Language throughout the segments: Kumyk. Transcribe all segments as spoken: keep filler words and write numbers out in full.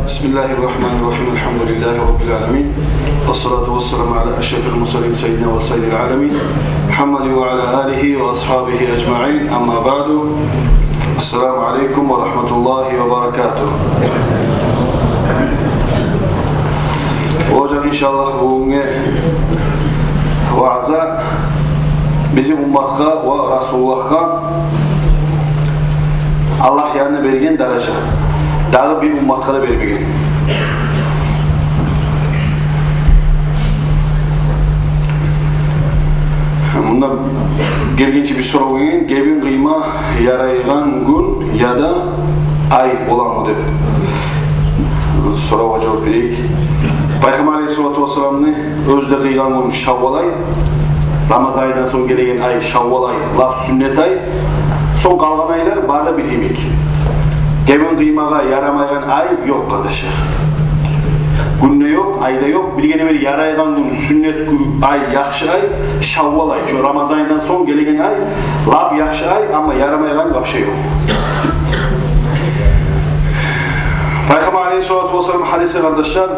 بسم الله الرحمن الرحيم. الحمد لله رب العالمين. والصلاة والسلام على أشرف المرسلين سيدنا وسيد العالمين محمد وعلى آله وأصحابه أجمعين. أما بعد. السلام عليكم ورحمة الله وبركاته. Болажакъ, иншааллагь, бугюнгю ваъза бизин умматгъа ва Расулуллагьгъа Аллагь янында берген даража. Дагъы бир умматгъа да бермеген. Мунда гелгенче бир сорав гелген: гебин къыйма ярайгъан гюн яда ай боламы деп. Соравгъа жавап берейик. Пайхаммар алейгьиссалату вассаламны оьзю де къыйгъан гюн шаввал ай, Рамазан айдан сонг гелеген ай шаввал ай, лап сюннет ай. Сонг къалгъан айлар бары да бир йимик. Гебин къыймагъа ярамайгъан ай ёкъ, къардашлар. Гюнде ёкъ, айда ёкъ. Биргине-бир ярайгъан гюн, сюннет гюн, ай, яхшы ай шаввал ай. Шо Рамазан айдан сонг гелеген ай лап яхшы ай, амма ярамайгъан вообще ёкъ. Пайхаммар алейгьиссалату вассалам гьадиси, къардашлар: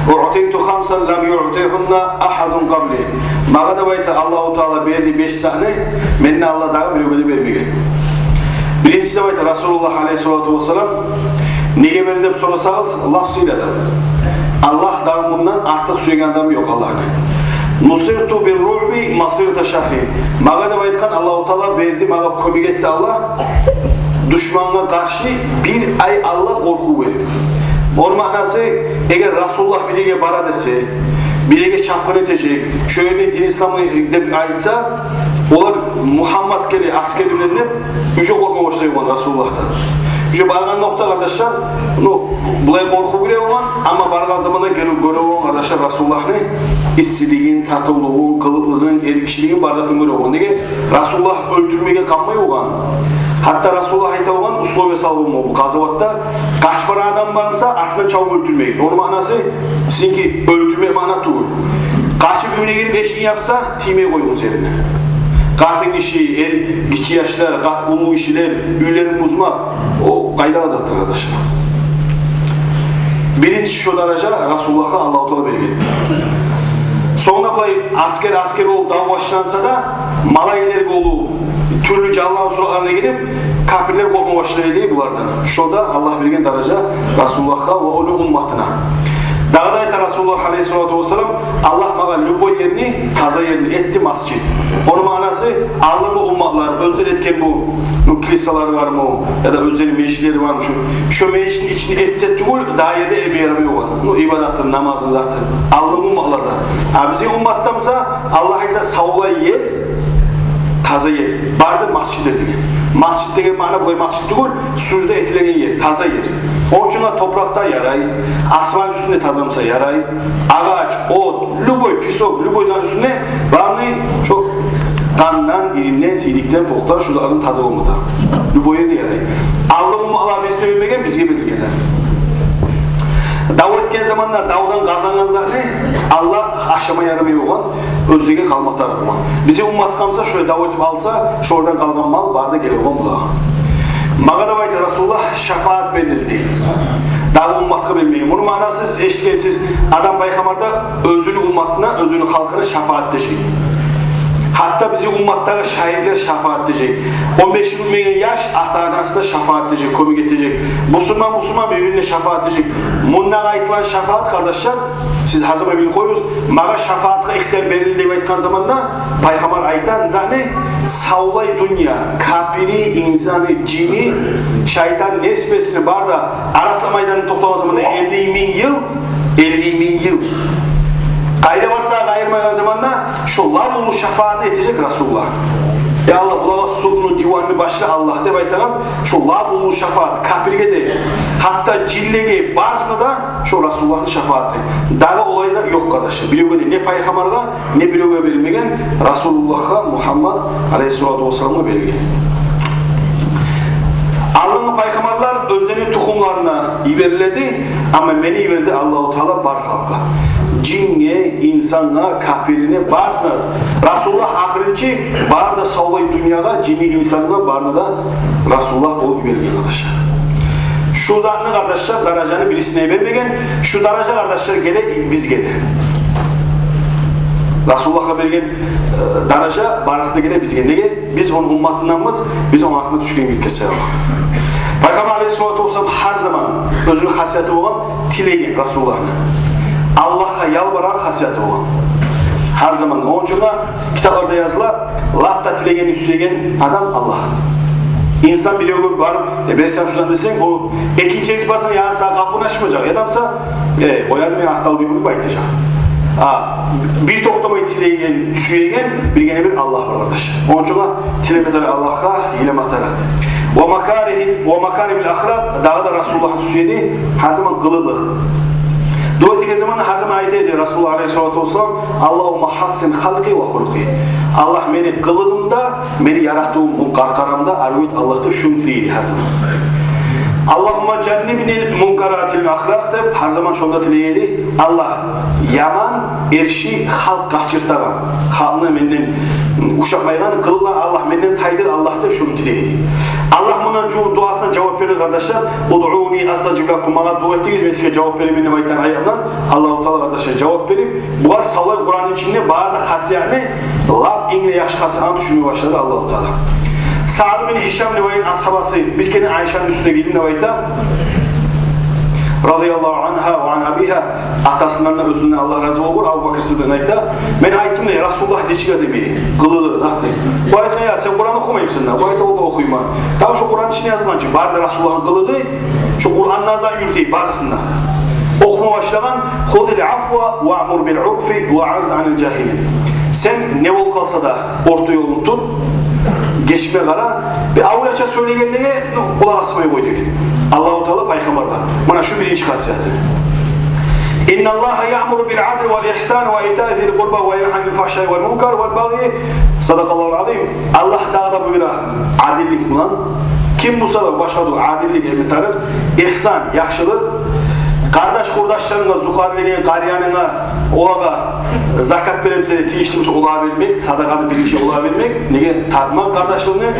«أعطيت خمسا لم يعطهن أحد قبلي». Магъа, деп айта, Аллагьу Таала берди беш затны, менден алда дагъы биревге де бермеген. Биринчиси, деп айта Расулуллагь алейгьиссалату вассалам, неге берди деп сорасагъыз, лап сыйлы адам. Аллагь дагъы мундан артыкъ сюеген адам ёкъ Аллагьны. «نصرت بالرعب مسيرة شهر». Магъа, деп айтгъан, Аллагьу Таала берди, магъа кёмек этди Аллагь душмангъа къаршы бир ай алда къоркъув берип. Ону маънасы, эгер Расулуллагь бир ерге бара десе, бир ерге чапгъын этежек, шо ерде дин исламны деп айтса, олар: «Мугьаммат геле, аскер булан», – деп, уже къоркъма башлай болгъан Расулуллагьдан. Уже баргъан нокъта, къардашлар, ну, булай къоркъув гире болгъан, амма баргъан заманда гёре, гёре болгъан, къардашлар, Расулуллагьны иссилигин, татывлугъун, къылыкълыгъын, эркишилигин, бар затын гёре болгъан. Неге? Расулуллагь оьлтюрмеге къалмай болгъан. Гьатта Расулуллагь айта болгъан, условия салып болгъан бу къазаватда: къачып барагъан адам бар буса, артындан чабып оьлтюрмегиз. Ону маънасы сизинки оьлтюрмек маъна тюгюл. Къачып уьюне гирип, эшигин япса, тиймей къоюгъуз ерине. Къатын гиши, эр, гиччи яшлар, къат-, уллу гишилер, уьйлерин бузмакъ, о къайдагъы затдыр, къардашлар. Биринчи шо даража Расулуллагьгъа Аллагьу Таала берген. Сонг да булай аскер, аскер болуп дав башланса да, малайиклер болуп, тюрлю жанланы суратларына гирип, капирлер къоркъма башлай эди булардан. Шо да Аллагь берген даража Расулуллагьгъа ва ону умматына. Дагъы да айта Расулуллагь алейгьиссалату вассалам: «Аллагь магъа любой ерни, таза ерни этди масжид». Ону маънасы, алдынгъы умматлар оьзлер этген бу, ну, килисалар бармы, яда оьзлени межитлери бармы, шо, шо межитни ичине этсе тюгюл, дагъы ерде этме ярамай болгъан. Ну, ибадатын, намазын, затын. Алдынгъы умматларда. А бизин умматда буса, Аллагь айта, савлай ер, таза ер. Бары да масжидлер деген. Масжид деген маъна булай масжид тюгюл, сужда этилеген ер, таза ер. Ону учун да топуракъ да ярай, асфальт уьстюнде таза буса ярай, агъач, от, любой песок, любой зат уьстюнде, главный, шо къандан, иринден, сийдикден, похдан, шо затлардан таза болма тарыкъ. Любой ер де ярай. Алдынгъы умматлар бизге бермеген, бизге берилген. Дав этген заманда давдан къазангъан затны Аллагь ашама ярамай болгъан, оьзлеге къалма тарыкъ болгъан. Бизин умматгъа буса, шолай дав этип алса, шолардан къалгъан мал бары да геле болгъан булагъа. Магъа, деп айта Расулуллагь, шафаат берилди. Дагъы умматгъа берилмеген. Муну маънасы, сиз эшитгенсиз, Адам пайхаммар да оьзюню умматына, оьзюню халкъына шафаат этежек. Гьатта бизин умматдагъы шагьитлер шафаат этежек. Он беш йыл оьтмеген яш ата-анасына шафаат этежек, кёмек этежек. Бусурман, бусурман бир-бирине шафаат этежек. Мунда айтылгъан шафаат, къардашлар, сиз гьар заман билип къоюгъуз, магъа шафаатгъа ихтияр берилди деп айтгъан заманда, пайхаммар айтгъан затны, савлай дюнья, капири, инсаны, жини, шайтан, несибесини бары да Араса майданы токътагъан заманда элли минг йыл, элли минг йыл. Къайда барса къайырмайгъан заманда шо лап уллу шафаатны этежек Расулуллагь. Я Аллагь, булагъа судну, диванны башла, Аллагь, деп айтагъан, шо лап уллу шафаат капирге де, гьатта жинлеге, барысына да шо Расулуллагьны шафааты. Дагъы олай зат ёкъ, къардашлар. Биревге де, не пайхаммаргъа, не биревге берилмеген, Расулуллагьгъа, Мугьаммад алейгьиссалату вассаламгъа берилген. Алдынгъы пайхаммарлар оьзлени тухумларына йибериледи, амма мени йиберди Аллагьу Таала бар халкъгъа. Жинге, инсангъа, капирине, барысына. Расулуллагь ахырынчы, бары да савлай дюньягъа, жини, инсангъа, барына да Расулуллагь болуп йиберилген, къардашлар. Шу затны, къардашлар, даражаны бирисине бермеген, шу даража, къардашлар, геле бизге де. Расулуллагьгъа берген, э, даража барысы да геле бизге. Неге? Биз ону умматынданбыз, биз ону артына тюшген геле саялы. Пайхаммар алейгьиссалату вассалам гьар заман оьзюню хасияты болгъан тилеген Расулуллагьны. Аллагьгъа ялбарагъан хасияты болгъан. Гьар заман. Ону учун да китапларда языла, лап да тилегенни сюеген адам Аллагь. Инсан биревге барып, э, берсем шундан десенг, о экинчи гезик барсанг, ягъни сагъа къапуну ачмажакъ. Ядамса, э, къояр мен, артда уьйренейим деп айтажакъ. А бир токътамай тилеген, сюеген биргине-бир Аллагь бар, къардаш. Ону учун да тилеме тарыкъ Аллагьгъа, йылама тарыкъ. Ва макарихи, ва макаримил ахлакъ, дагъы да Расулуллагьны сюе эди гьар заман къылыгъы. Дуа этеген заманда гьар заман айта эди Расулуллагь алейгьиссалату вассалам: «Аллагьумма гьассин халкъи ва хулукъи». Аллагь, мени къылыгъымда, мени яратывумда, къаркъарамда арив эт, Аллагь, деп шуну тилей эди гьар заман. «Аллагьумма жаннибнил мункаратил ахлакъ», деп гьар заман шону да тилей эди. Аллагь, яман, эрши халкъ къачыртагъан, халкъны менден ушатмайгъан къылыкълар, Аллагь, менден тайдыр, Аллагь, деп шуну тилей эди. Аллагь мундан жу-, дуасына жавап берди, къардашлар. «Удъуни астажиб лакум», магъа дуа этигиз, мен сизге жавап беремен деп айтгъан аятдан Аллагьу Таала, къардашлар, жавап берип, булар савлай Къуранны ичинде бары да хасиятны, лап инг де яхшы хасиятны тюшюрме башлады Аллагьу Таала. Саад бин Гьишам деп айтгъан асгьабасы бир керен Айшаны уьстюне гирдим деп айта. Радияллагьу ангьа ва ан абигьа, атасындан да, оьзюнден Аллагь рази болгъур, Абу Бакр Сыддыкъ айта: «Мен айтдым дей, Расулуллагь нечик адам эди, къылыгъы, нахти». Бу айтгъан: «Я, сен Къуран охумаймысан да?» Бу айта: «Валлагь, охуйман». Дагъы шо Къуран ичинде язылгъан чы, бары да Расулуллагьны къылыгъы, шо Къуран наза юрюте барысын да. Охума башлагъан: «Хузил афва ва амур бил урфи ва аъриз анил жагьилин». Сен не болуп къалса да, орта ёлну тут, гечме къара, бир авулача сёйлегенлеге, ну, къулакъ асмай къой деген. Аллагьу Таала пайхаммаргъа. Муна шу биринчи хасияты. «Инналлагьа яъмуру бил адли вал игьсани ва итаи зил къурба ва янхьа анил фахшаи вал мункари вал багъи». Садакъаллагьул азим. Аллагь дагъы да буюра адиллик булан. Ким буса да башгъа да адиллик этме тарыкъ, игьсан, яхшылыкъ. Къардаш-къурдашларынга, зукъариленген къариянынгъа, олагъа закат беремисе де, тийишли буса, олагъа бермек, садакъаны биринчи олагъа бермек. Неге? Тартмакъ къардашлыгъынгны,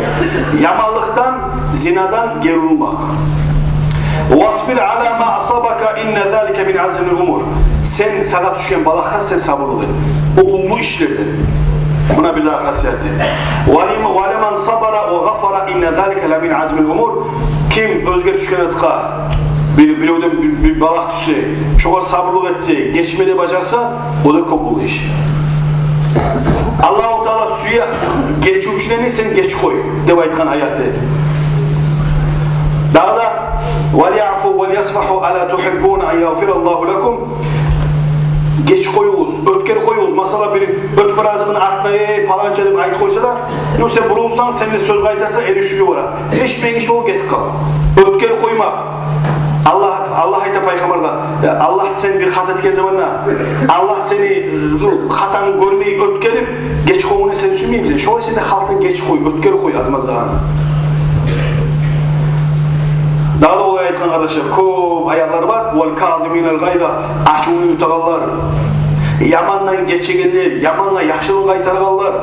яманлыкъдан, зинадан гери урмакъ. «Васбир ала ма асабака, инна залика мин азмил умур». Сен, сагъа тюшген балагьгъа сен сабурлукъ эт. О уллу ишлерден. Муна бир дагъы хасияты. «Ва лиман, ва лиман сабара ва гъафара, инна залика ла мин азмил умур». Ким оьзге тюшген затгъа, бир, биревден бир, бир балагь тюшсе, шогъар сабурлукъ этсе, гечме де бажарса, о да кёп уллу иш. Аллагьу Таала сюе гечивчюлени, сен гечип къой деп айтгъан аяты. Дагъы да: «Вал яъфу вал ясфагьу, ала тугьиббуна ан ягъфираллагьу лакум». Гечип къоюгъуз, оьтгерип къоюгъуз. Масала, бир оьтюп барагъан заман артына: «Эй, паланча», – деп айтып къойса да, ну, сен бурулсанг, сен де сёз къайтарсанг, эришивге бара. Эришмейген иш болуп гетип къал. Оьтгерип къоймакъ. Аллагь, Аллагь айта пайхаммаргъа: «Я Аллагь, сен бир хата этген заманда, Аллагь сени, ну, хатангны гёрмей оьтгерип, гечип къоювну сен сюймеймисен? Шолай сен де халкъдан гечип къой, оьтгерип къой аз-маз». Дагъы да олай айтгъан, къардашлар, кёп аятлар бар. «Вал казиминал гъайза», ачувун ютагъанлар, ямандан гечегенлер, ямангъа яхшылыкъ къайтаргъанлар.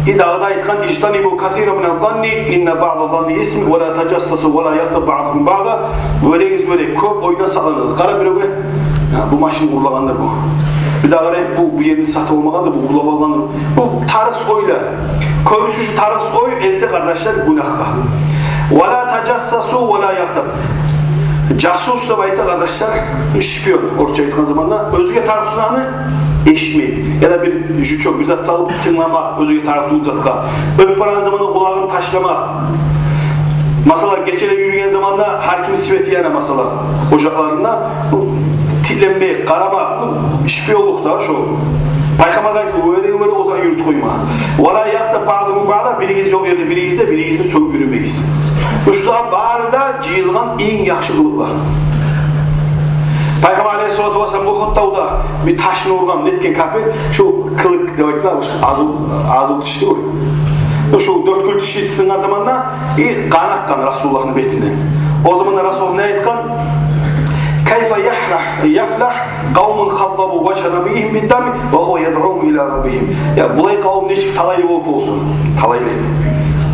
И дагъы да айтгъан: «Ижтанибу касиран мина занни, инна баъда занни исм, ва ла тажассасу, ва ла ягътаб баъдукум баъда». Вёрегиз, вёре, кёп ойдан сакъланыгъыз. Къара, биревге: «Я, бу машин урлагъандыр бу». Бир дагъы къара: «Бу, бу ерни сатып алмагъандыр, бу урлап алгъандыр». Бу тарыкъсыз ойлар. Кёбюсю шу тарыкъсыз ой элте, къардашлар, гюнагьгъа. «Ва ла тажассасу, ва ла ягътаб». Жасус деп айта, къардашлар, шпион, орусча айтгъан заманда, оьзге тарыкъсызны эшитмейик. Яда бир жучок, бир зат салып тынгламакъ оьзге тарыкъ тюгюл затгъа. Оьтюп барагъан заманда къулагъын ташламакъ. Масала, гечелер юрюген заманда гьар кимни свети яна, масала, ожакъларында, титленмей къарамакъ, шпионлукъ да шо. Пайхаммар айтды: «Вёре-вёре, о затны юрютюп къойма». «Ва ла ягътаб баъдукум баъда», биригиз ёкъ ерде биригиз де биригизни сёгюп юрюмегиз. Шу зат бары да жыйылгъан инг яхшы къылыкълар. Пайхаммар алейгьиссалату вассалам Ухуд тавда бир ташны ургъан, нетген капир, шу кылык деп айтыла, шу азу, азу тишди о. Шу дёрткюл тиши сынгъан заманда и къан акъгъан Расулуллагьны бетинден. О заманда Расулуллагь не айтгъан? «Кайфа яфлах, яфлах къавмун хаззабу важгьа набиййигьим биддами ва гьува ядъугьум ила раббигьим». Я, булай къавум нечик талайлы болуп болсун? Талайлы.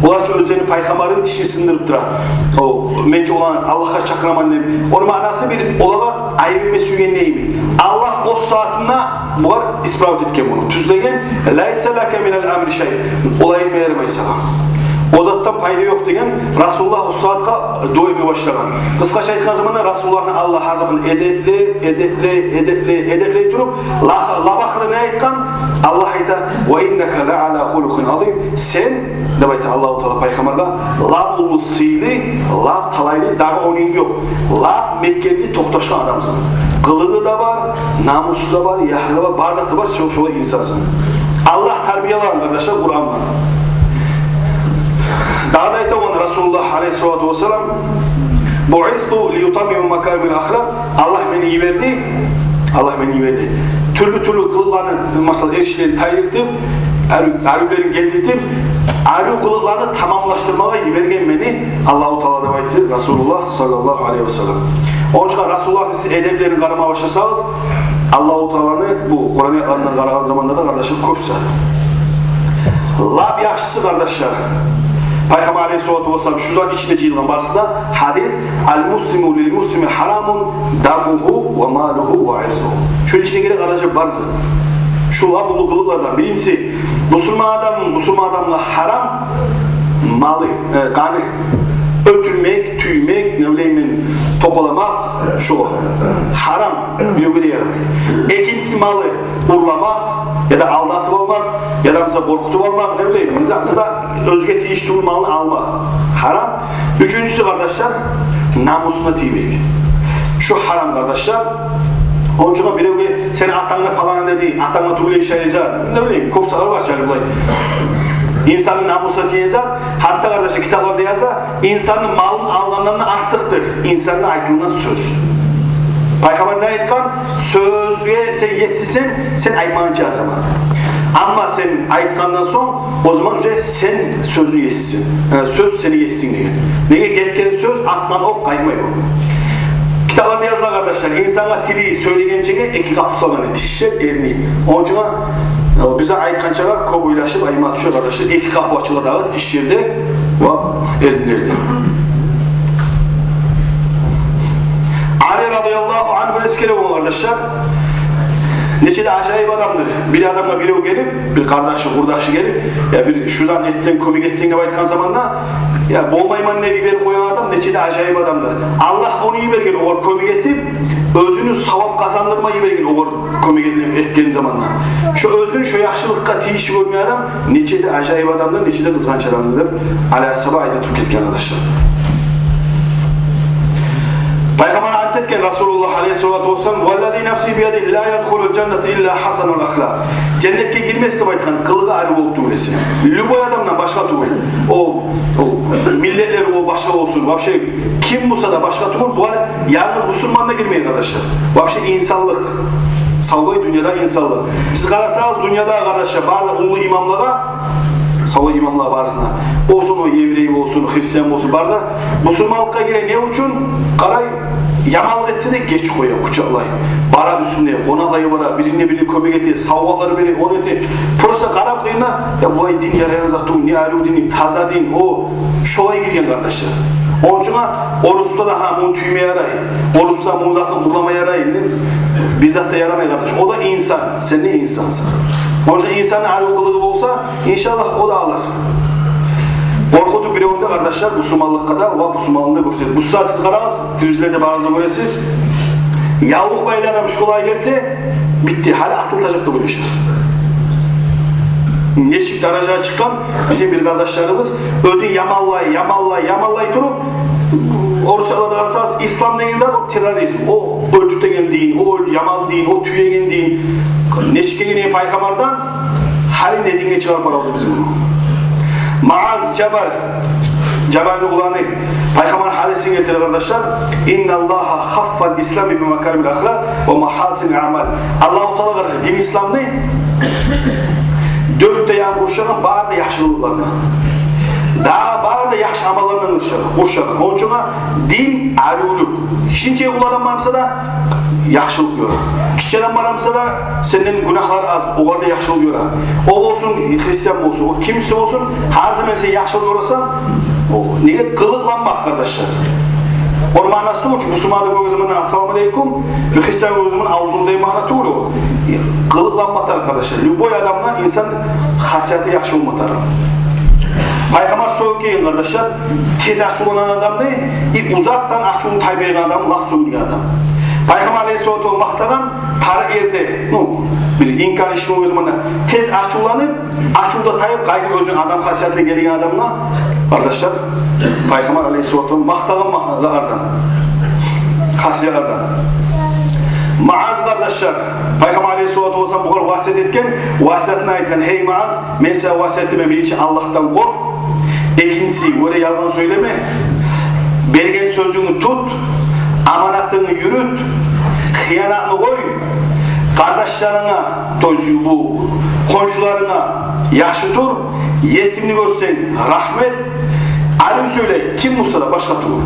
Олар чы оьзлени пайхаммарыны тишин сындырып тура. О, мен чы оланы Аллагьгъа чакъыраман деп. Ону маънасы бир, олагъа айып этме сюйгендей йимик. Аллагь оьз сагьатында бугъар исправить этген муну. Тюзлеген, «Лайса лака минал амри шай». Олай этме ярамай сагъа. О затдан пайда ёкъ деген, Расулуллагь оьз сагьатгъа дуа этме башлагъан. Къысгъача айтгъан заманда Расулуллагьны Аллагь гьар заман эдепли, эдепли, эдепли, эдепли туруп, ла-, лап ахыры не айтгъан? Аллагь айта: «Ва иннака ла ала хулукъин азим». Сен, деп айта Аллагьу Таала пайхаммаргъа, лап уллу сыйлы, лап талайлы, дагъы онунг ёкъ. Лап мекенли токъташгъан адамсан. Къылыгъы да бар, намусу да бар, яхы да бар, бар заты бар, шо-, шолай инсансан. Аллагь тарбиялагъан, къардашлар, Къуранда. Дагъы да айта болгъан Расулуллагь алейгьиссалату вассалам: «Буъисту лиутаммима макаримал ахлакъ». Аллагь мени йиберди, Аллагь мени йиберди. Тюрлю-тюрлю къылыкъланы, масала, эришиклерин тайдыртып, арив, аривлерин гелтиртип, арив къылыкъланы тамамлашдырмагъа йиберген мени Аллагьу Таала, деп айтды Расулуллагь саллаллагьу алейгьи вассалам. Ону учун Расулуллагьны сиз эдеплерин къарама башласагъыз, Аллагьу Тааланы бу Къуран аятларындан къарагъан заманда да, къардашлар, кёп зат. Лап яхшысы, къардашлар, пайхаммар алейгьиссалату вассалам шу зат ичинде жыйылгъан барысы да гьадис: «Ал муслиму лил муслими харамун дамугьу ва малугьу ва ирзугьу». Шуну ичине гире, къардашлар, барысы. Шу лап уллу къылыкълардан биринчиси, бусурман адам, бусурман адамгъа харам малы, э, къаны, оьлтюрмек, тюймек, не билейим мен, токъаламакъ, шулар харам, биревге де ярамай. Экинчиси, малы урламакъ, яда алдатып алмакъ, яда, масала, къоркъутуп алмакъ, не билейим, масала, оьзге тийишли тюгюл малны алмакъ харам. Уьчюнчюсю, къардашлар, намусуна тиймек. Шу харам, къардашлар. Ону учун биревге: «Сени атангны паланы деди, атангны тюгюл иш айза», не билейим, кёп затлар бар чы булай. Инсанны намусуна тийген зат, гьатта, къардашлар, китапларда яза, инсанны малын алгъандан да артыкъдыр инсанны айтылгъан сёз. Пайхаммар не айтгъан? Сёзге сен ессисен, сен айтмагъынча заман. Амма сен айтгъандан сонг, о заман уже сен сёзню ессисен. Э, сёз сени ессинг деген. Неге, гетген сёз атгъан окъ къайтмай ол. Китапларда языла, къардашлар, инсангъа тили сёйлегенчеге эки къапу салгъан, тишлер, эрни. Ону учун, э, биз айтгъанчагъа кёп ойлашып, айма тюше, къардашлар, эки къапу ачыла дагъы, тишлер де ва эринлер де. Али радияллагьу ангьу эсгере болгъан, къардашлар. Нече де ажайып адамдыр. Бир адамгъа бирев гелип, бир къардашы, къурдашы гелип, я бир шу зат этсенг, кёмек этсенг деп айтгъан заманда, я болмайман деп йиберип къойгъан адам нече де ажайып адамдыр. Аллагь ону йиберген огъар кёмек этип, оьзюню савап къазандырма йиберген огъар кёмек этген заманда. Шо оьзюн шо яхшылыкъгъа тийишли гёрмеген адам нече де ажайып адамдыр, нече де къызгъанч адамдыр деп Али асгьаба айта туруп гетген, къардашлар. Пайхаммар ант этген, Расулуллагь алейгьиссалату вассалам: «Валлази нафси биядигьи, ла ядхулул жанната илла хасанул ахлакъ». Женнетге гирмес деп айтгъан, къылыгъы арив болуп тюгюл эсе. Любой адамдан башгъа тюгюл. О, о миллетлери о башгъа болсун, вообще ким болса да башгъа тюгюл, булар янгыз бусурман да гирмей, къардашлар. Вообще инсанлыкъ. Савлай дюньяда инсанлыкъ. Сиз къарасагъыз, дюньяда, къардашлар, бары да уллу имамлагъа, савлай имамлагъа барысына, болсун о еврей болсун, христиан болсун, бары да бусурманлыкъгъа гире. Не учун? Къарай, яманлыкъ этсе де геч къоя, къучакълай. Бара уьстюне, къонакълай бара, бирине-бири кёмек эте, савгъалар бере, ону эте. Просто къарап къырыйына, я булай дин ярайгъан зат тюгюл, не арив дин, таза дин, о шолай гирген, къардашлар. Ону учун орус буса да, гьа, муну тюйме ярай, орус буса муну затын урлама ярай, не, бир зат да ярамай, къардаш. О да инсан, сен де инсансан. Ону учун инсанны арив къылыгъы болса, иншаллагь, о да алар. Къоркъутуп биревню де, къардашлар, бусурманлыкъгъа да ва бусурманлыгъын да гёрсетип. Бу сагьат сиз къарагъыз, телевизорда барыгъыз да гёресиз. Явлукъ байлы адам школагъа гелсе, битти, гьали атылтажакъ деп ойлаша. Нечик даражагъа чыкъгъан бизин бир къардашларыбыз, оьзюн яманлай, яманлай, яманлай туруп, орусчаларда къарасагъыз, ислам деген зат, о терроризм, о оьлтюртеген дин, о оьл-, яман дин, о тюеген дин. Нечик гелген пайхаммардан, гьали не динге чыгъарып барабыз биз муну? Муаз Жабал, Жабалны уланы, пайхаммар гьадисин гелтире, къардашлар: «Инналлагьа хаффал ислама би макаримил ахлакъ ва махасинил аъмал». Аллагьу Таала, къардашлар, дин исламны дёрт де янын къуршагъан бары да яхшылыкъларына. Дагъы бары яхшы амаллар булан къуршагъан, къуршагъан. Ону учун дин аривлюк. Гиччинче уллу адам бар буса да, яхшылыкъ ёрай. Гиччи адам бар буса да, сенден гюнагьлар аз, огъар да яхшылыкъ ёрай. О болсун, христиан болсун, о кимси болсун, гьар заман сен яхшылыкъ ёрайсан, о неге къылыкъланмакъ, къардашлар? Ону маънасы учун, бусурманны гёрген заманда «Ассаламу алейкум», бир христиан гёрген заманда «Авзуну» деген маъна тюгюл о. Къылыкъланма тарыкъ, къардашлар. Любой адамда инсан хасияты яхшы болма тарыкъ. Пайхаммар сёгюп гелген, къардашлар, тез ачувланагъан адамны, и узакъдан ачувун тайдырагъан адам, лап сёгюнген адам. Пайхаммар алейгьиссалату вассалам макътагъан къара ерде, ну, бир инкар иш болгъан заманда тез ачувланып, ачуву да тайып, къайтып оьзюню адам хасиятына гелген адамгъа, къардашлар, Пайхаммар алейгьиссалату вассалам макътагъан ма-, ардан, хасият ардан. Муаз, къардашлар, Пайхаммар алейгьиссалату вассалам бугъар васият этген, васиятында айтгъан: «Гьей Муаз, мен сагъа васият этемен, биринчи Аллагьдан къоркъ, экинчиси, оьре ялгъан сёйлеме, берген сёзюнгню тут, аманатынгны юрют, хыянатны къой, къардашларынга, то есть бу хоншуларынга яхшы тур, етимни гёрсенг, рагьму эт, арив сёйле, ким болса да, башгъа тюгюл.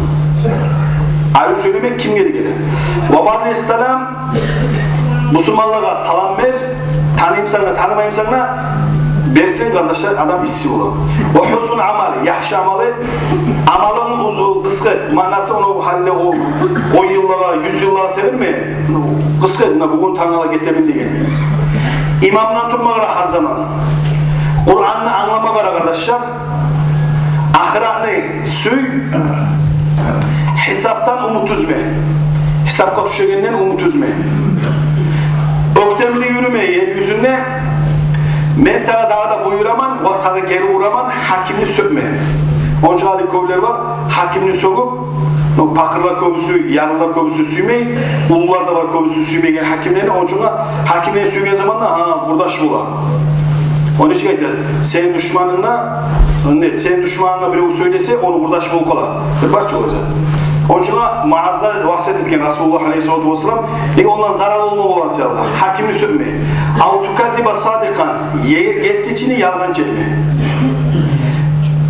Арив сёйлеме кимге де геле. Ва баррис салам, бусурманлагъа салам бер, таныймысан да, танымаймысан да, берсенг, къардашлар, адам исси бола. Ва гьуснул амал, яхшы амал эт, амалынгны уз-, къысгъа эт». Маънасы, ону гьалиде о он йыллагъа, юз йыллагъа теберме, къысгъа эт, муна бугюн, тангала гетемен деген. Имамдан турма къара гьар заман. Къуранны англама къара, къардашлар. Ахыратны сюй, гьисапдан умут уьзме. Гьисапгъа тюшегенден умут уьзме. Оьктемли юрюме ер юзюнде. Мен сагъа дагъы да буюраман ва сагъа гери ураман: гьакимни сёкме. Онча гьали кёплер бар, гьакимни сёгюп, ну, пакъырлар кёбюсю, ярлылар кёбюсю сюймей, уллулар да бар кёбюсю сюймейген гьакимлени. Онча гьакимлени сюйген заманда, гьа, къурдаш бола. Ону нечик айта? Сени душманынга, не, сени душманынга бирев сёйлесе, ону къурдашы болуп къала. Бир бар чы олай зат. Онча Муазгъа васият этген Расулуллагь алейгьиссалату вассалам, э, ондан зарал болма болгъан саялы. Гьакимни сёкме. Ав тукаддиба садикъан, е-, гертичини ялгъанчы этме.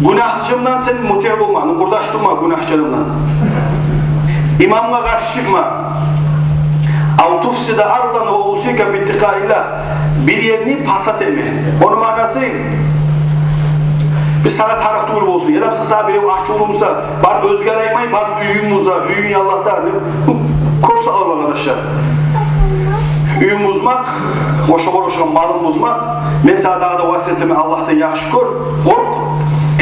Гюнагьчыдан сен мутигь болма, къурдаш тутма гюнагьчыдан. Имамгъа къаршы чыкъма. Ав туфсида ардан ва усика биттикъаиллагь. Бир ерни пасат этме. Ону маънасы, бир сагъа тарыкъ тюгюл болсун, яда буса сагъа бирев ачувлу буса, бар, оьзге де айтмай, бар, уьюн буза, уьюн яллата. Кёп саялар, къардашлар. Уьюн бузмакъ, ошагъа ошагъан малын бузмакъ. Мен сагъа дагъы да васият этемен: Аллагьдан яхшы кёр, къоркъ.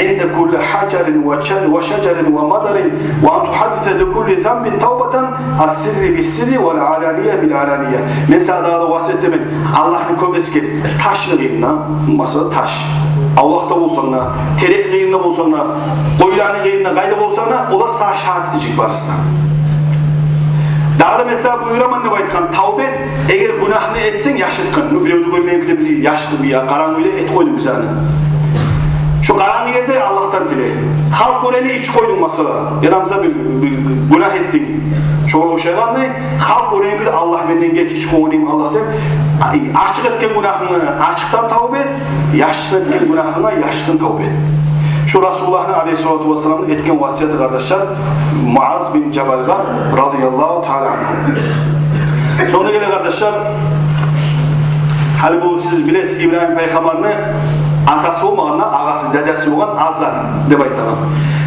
Инда кулли гьажарин ва ша-, ва шажарин ва мадарин, ва ан тугьаддиса ли кулли занбин тавбатан, ас-сирри бис-сирри вал алания бил алания. Мен сагъа дагъы да васият этемен: Аллагьны кёп эсгер, ташны къырыйында, масала, таш. Авлакъда болсанг да, терекни къырыйында болсанг да, къойланы къырыйында, къайда болсанг да, олар сагъа шагьат этежек барысы да. Дагъы да мен сагъа буюраман деп айтгъан, тавба эт, эгер гюнагьны этсенг, яшыртгъын. Ну, биревде гёрмейген кюйде, бир яшыртгъын, бир къарангы уьйде эт къойдунг бир затны. Шо къарангы ерде Аллагьдан тиле. Халкъ гёрени ичип къойдунг, масала. Яда буса бир, бир гюнагь этдинг. Шогъар ошайгъанны, халкъ гёрени кюйде: «Аллагь, менден геч, ичип къойгъан эдим, Аллагь», — деп. Ай, ачыкъ этген гюнагьынгны ачыкъдан тавба эт, яшыртгъын этген гюнагьынга яшыртгъын тавба эт. Шу Расулуллагьны алейгьиссалату вассаламны этген васияты, къардашлар, Муаз бин Жабалгъа, радияллагьу таала ангьу. Сонг да геле, къардашлар, гьали бу, сиз билесиз, Ибрагьим пайхаммарны атасы болмагъан да, агъасы, дадасы болгъан Азар деп айтагъан.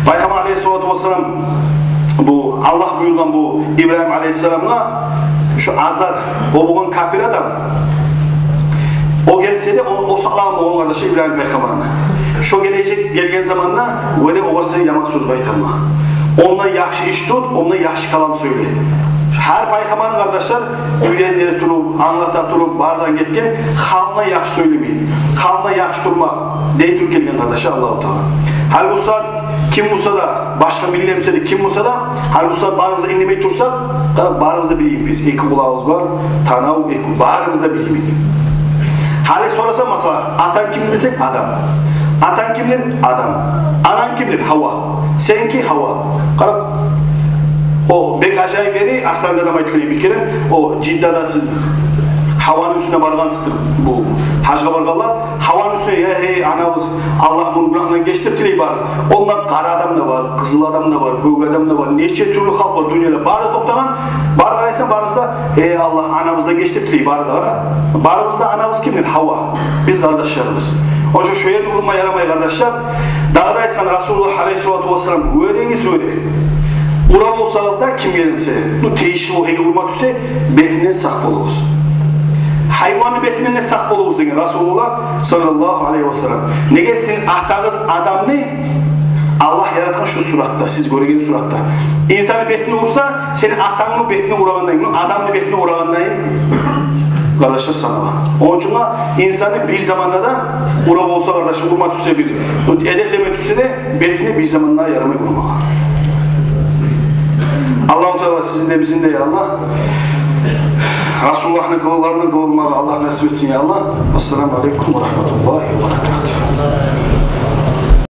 Пайхаммар алейгьиссалату вассалам, бу Аллагь буюргъан бу Ибрагьим алейгьиссаламгъа, шу Азар, о болгъан капир адам. О гелсе де, о, о сакълагъан болгъан, къардашлар, Ибрагьим пайхаммарны. Шо гележек, гелген заманда, оьре, огъар сен яман сёз къайтарма. Ондан яхшы иш тут, ондан яхшы калам сёйле. Гьар пайхаммарны, къардашлар, уьйрендире туруп, англата туруп, бардан гетген, халкъына яхшы сёйлемек, халкъына яхшы турмакъ дей туруп гелген, къардашлар, Аллагьу Таала. Гьали бу сагьат ким буса да, башгъа миллет буса да, ким буса да, гьали бу сагьат барыбыз да индемей турсакъ, къара, барыбыз да бир йимик биз. Эки къулагъыбыз бар, танав, эки, барыбыз да бир йимик. Гьали сораса, масала, атанг кимдир десек, Адам. Атанг кимдир? Адам. Ананг кимдир? Гьава. Сеники? Гьава. Къара, о бек ажайып ери, Арслан дадам айтгъан эди бир керен, о Жиддада сиз Гьаваны уьстюне баргъансыздыр бу гьажгъа баргъанлар. Гьаваны уьстюне, я, гьей, анабыз, Аллагь муну гюнагьындан гечдир тилей бары. Онда къара адам да бар, къызыл адам да бар, гёк адам да бар, нече тюрлю халкъ бар дюньяда. Бары токътагъан, бары къарайсан, барысы да, гьей, Аллагь, анабыздан гечдир тилей бары да, къара. Барыбыз да анабыз кимдир? Гьава. Биз къардашларыбыз. Ону учун шо ерде урма ярамай, къардашлар. Дагъы да айтгъан Расулуллагь алайгьиссалату вассалам: «Оьрегиз оьре. Ура болсагъыз да, кимге де буса, ну, тийишли болгъан ерге урма тюшсе, бетинден сакъ болугъуз. Гьайванны бетинден де сакъ болугъуз», — деген Расулуллагь саллаллагьу алайгьи вассалам. Неге? Сизин атагъыз адамны Аллагь яратгъан шу суратда, сиз гёрген суратда. Инсанны бетине урса, сени атангны бетине урагъандай, ну, адамны бетине урагъандай, къардашлар, санала. Ону учун да инсанны бир заманда да ура болса, къардашлар, урма тюшсе бир, эдеплеме тюшсе де, бетине бир заманда ярамай урмагъа. Аллагьу Таала сизин де, бизин де, я Аллагь, Расулуллагьны къылыгъларына къылынмагъа Аллагь насип этсин, я Аллагь. Ассаламу алейкум ва рагьматуллагьи ва баракатугь.